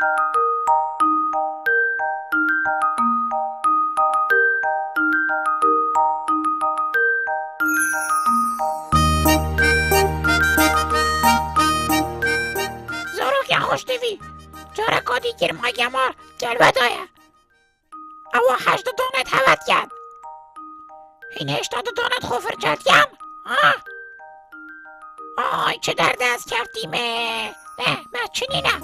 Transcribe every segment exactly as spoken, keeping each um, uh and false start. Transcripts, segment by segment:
Zarokên xweştevî, careka dî girma gemar gelweda ye. Ewa heşt donet hevet ken. Hîn hêşta du donet xwe firçe dikin. Ha? Ay, çi derde ez keftîme. Ne, me çi nîne.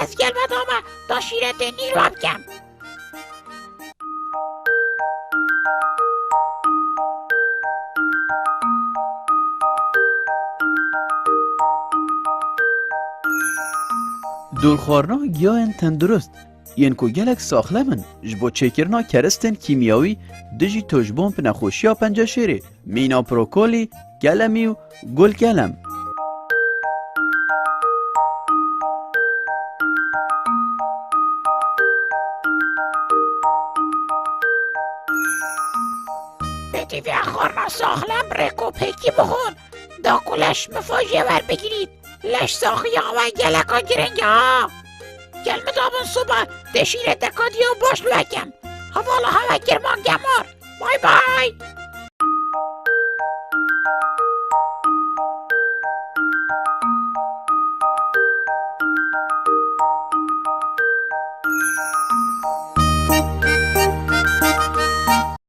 Ez gelweda me da şîretê nîrva bikem. Dûrxwarina giyayên tendurist yên ku gelek saxlem in ji bo çêkirina keristên kîmyawî dijî tojbomp nexweşiya penceşêrê, mîna prokolî, kelemî û gulkelem. Pêtivî xwarina saxlem rêk û pêkî bixwin, da ku leş mifa jê werbigirît. Leş saxiya we geleka giring e ha. Gel min dabin soba, dê şîreteka diya baş li we kem. Hevala hewe girma gemar. Bay bay.